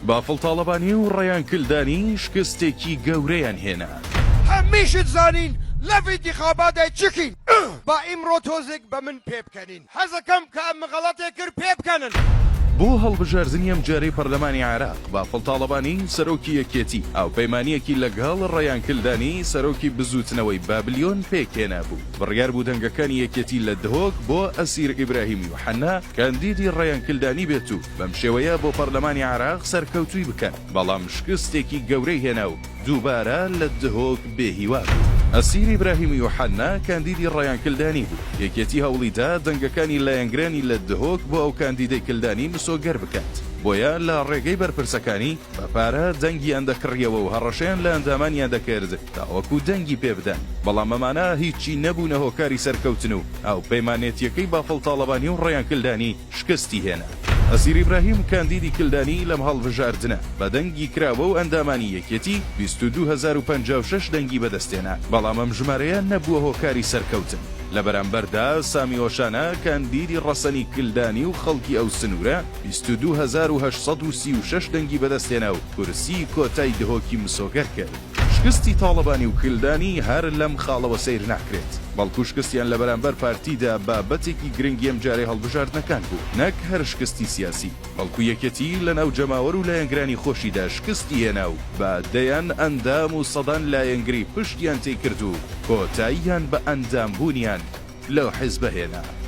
بافڵ تاڵەبانی و ڕەیان کلدانی شکستێکی گەورەیان هێنا. هەمیشت زانین لەڤ ئینتیخاباتێ چکین با ئیمڕۆ تۆزێک بە من پێبکەنین حەزەکەم کە ئەم غەڵەتێ کرد پێبکەنن. بۆ هەڵبژاردنی ئەمجارەی پەرلەمانی عێراق، بافڵ تاڵەبانی، سەرۆکی یەکێتی، هاوپەیمانییەکی لەگەڵ ڕەیان کلدانی، سەرۆکی بزووتنەوەی بابلیۆن پێکهێنابوو. بڕیار بوو دەنگەکانی یەکێتی لە دهۆک بۆ ئەسیر ئیبراهیم یوحەنا، کاندیدی ڕەیان کلدانی بێت و بەم شێوەیە بۆ پەرلەمانی عێراق سەرکەوتووی بکەن، بەڵام شکستێکی گەورەی هێنا و دووبارە لە دهۆک بێ هیوا بوو. ئەسیر ئیبراهیم یوحەنا کاندیدی ڕەیان کلدانی بوو، یەکێتی هەوڵی دا دەنگەکانی لایەنگرانی لە دهۆک بۆ ئەو کاندیدەی کلدانی مسۆگەر بکات، بۆیە لە ڕێگەی بەرپرسەکانی بە پارە دەنگیان دەکڕیەوە و هەڕەشەیان لە ئەندامانیان دەکرد تاوەکو دەنگی پێ بدەن، بەڵام ئەمانە هیچی نەبوونە هۆکاری سەرکەوتن و هاوپەیمانێتیەکەی بافڵ تاڵەبانی و ڕەیان کلدانی شکستی هێنا. ئەسیر ئیبراهیم کاندیدی کلدانی لەم هەڵبژاردنە بە دەنگی کراوە و ئەندامانی یەکێتی 22056 دەنگی بەدەستهێنا، بەڵام ئەم ژمارەیە نەبووە هۆکاری سەرکەوتن. لە بەرامبەردا سامی ئۆشانا کاندیدی ڕەسەنی کلدانی و خەڵکی ئەو سنوورە 22836 دەنگی بەدەستهێنا و کورسیی کۆتای دهۆکی مسۆگەر کرد. شکستی تاڵەبانی و کلدانی هەر لەم خاڵەوە سەیر ناکرێت، بەڵکو شکستیان لە بەرامبەر پارتیدا بابەتێکی گرنگی ئەمجارەی هەڵبژاردنەکان بوو، نەک هەر شکستی سیاسی، بەڵکو یەکێتی لەناو جەماوەر و لایەنگرانی خۆشیدا شکستی هێنا و بە دەیان ئەندام و سەدان لایەنگری پشتیان تێکرد و کۆتاییان بە ئەندامبوونیان لەو حزبە هێنا.